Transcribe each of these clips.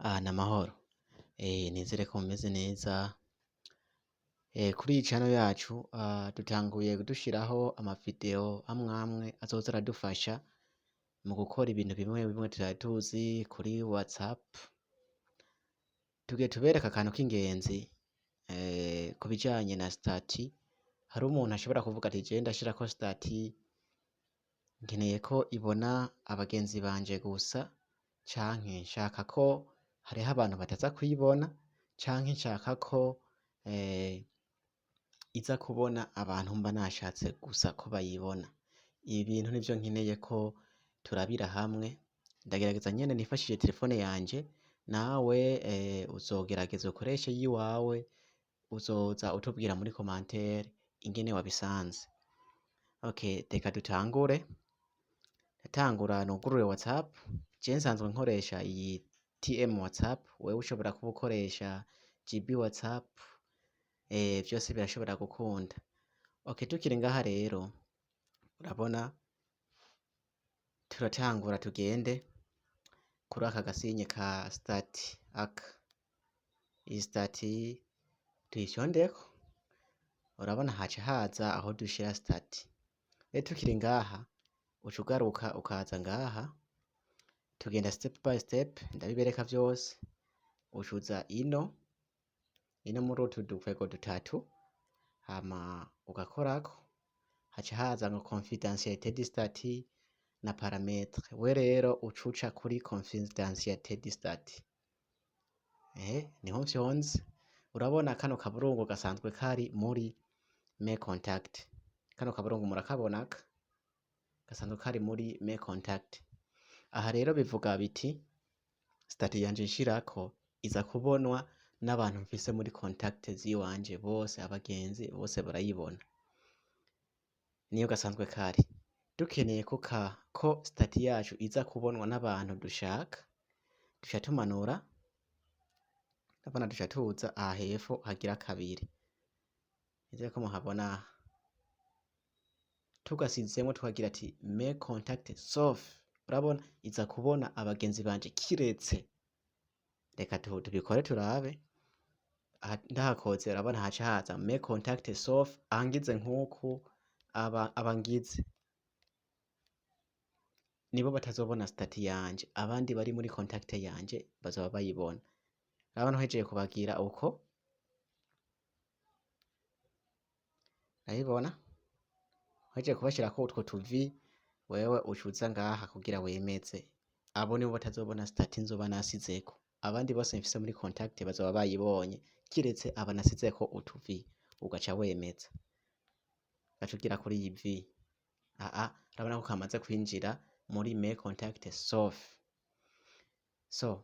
Ah, n'amahoro. Nizere ko mumeze neza. Kuri iyi channel yacu dutanguye dushiraho ama video amwe amwe azoza aradufasha mu gukora ibintu bimwe bimwe tutari tuzi kuri WhatsApp. Tugiye tubereka akantu k'ingenzi ku bijanye na statut. Hari umuntu ashobora kuvuga ati: "Jewe ndashirako statut, nkeneye ko ibona abagenzi banje gusa, canke nshaka ko hariho abantu bataza kuyibona, canke nshaka ko iza kubona abantu mba nashatse gusa ko bayibona." Ibi bintu nivyo nkeneye ko turabira hamwe. Ndagerageza nyene nifashishije telefone yanje, nawe uzogerageza ukoreshe iyiwawe, uzoza utubwira muri commentaire ingene wabisanze. Okay, reka dutangure. Ndatangura nugurure WhatsApp. Je nsanzwe nkoresha iyi TM WhatsApp, wewe ushobora kuba ukoresha GB WhatsApp, vyose birashobora gukunda. Okay, tukiri ngaha rero, urabona turatangura tugende kuri aka gasinye ka statut aka. Iyi statut tuyifyondeko, urabona haca haza aho dushira statut. Rero tukiri ngaha, uca ugaruka ukaza ngaha, tugenda step by step, ndabibereka vyose. Uca uza ino muri utu dukwego dutatu, hama ugakorako, haca haza ngo confidentialité du statut na paramètres. We rero uca uca kuri confidentialité du statut. Niho mfyonze. Urabona kano kaburungu gasanzwe kari muri mes contacts. Kano kaburungu murakabona aka? Gasanzwe kari muri mes contacts. Aha rero bivuga biti statut yanje nshirako iza kubonwa n'abantu mfise muri contact ziwanje bose, abagenzi bose barayibona. Niyo gasanzwe kari. Dukeneye ko statut yacu iza kubonwa n'abantu dushaka, duca tumanura, urabona duca tuza aha hepfo hagira kabiri. Nizere ko muhabona aha. Tugasizemwo tukagira ati mes contacts sauf, urabona iza kubona abagenzi banje kiretse. Reka tubikore turabe. Aha ndahakoze, urabona haca haza mes contacts sauf, aha ngize nk'uku aba ngize nibo batazobona statut yanje, abandi bari muri contact yanje bazoba bayibona. Urabona uhejeje kubagira uko, urabibona? Uhejeje kubashirako utwo tuvi, wewe uca uza ngaha kugira wemeze. Abo nibo batazobona statut nzoba nasizeko. Abandi bose mfise muri contact bazoba bayibonye, kiretse aba nasizeko utuvi, ugaca wemeza. Ugaca ugira kuri iyi vi. Aha urabona ko kamaze kwinjira muri mes contacts sauf. So,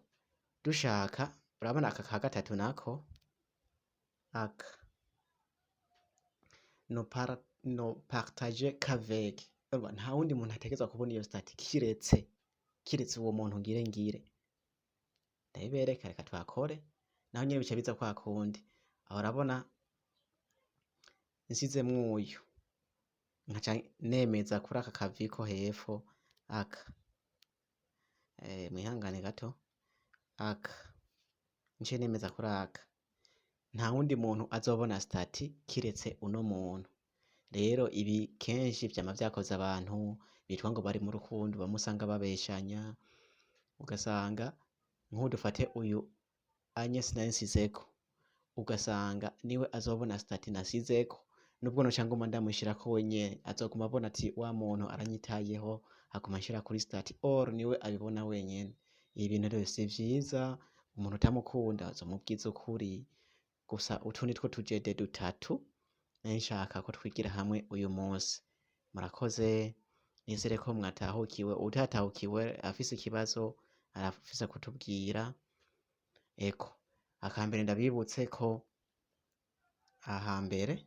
dushaka, urabona aka ka gatatu nako, aka ne partager qu'avec. Urumva nta wundi muntu ategerezwa kubona iyo statut kiretse uwo muntu ngire. Ndabibereka, reka tuhakore, naho nyene bica biza kwa kundi. Aho urabona nsizemwo uyu, nkaca nemeza kuri aka kavi ko hepfo aka. Mwihangane gato, aka. Nce nemeza kuri aka. Nta wundi muntu azobona statut kiretse uno muntu. Rero ibi kenshi vyama vyakoze abantu bitwa ngo bari mu rukundo, bamwe usanga babeshanya, ugasanga nk'ubu dufate uyu anye sinari nsizeko, ugasanga niwe azobona statut nasizeko, nubwo noca nguma ndamushirako, wenyene azoguma abona ati: "Wa muntu aranyitayeho, aguma anshira kuri statut", or niwe abibona wenyene. Ibi bintu rero si vyiza, umuntu utamukunda uzomubwiza ukuri. Gusa utu nitwo tujede dutatu nari nshaka ko twigira hamwe uyu munsi. Murakoze, nizere ko mwatahukiwe. Uwutatahukiwe afise ikibazo arafise kutubwira. Eko akambere ndabibutse ko ahambere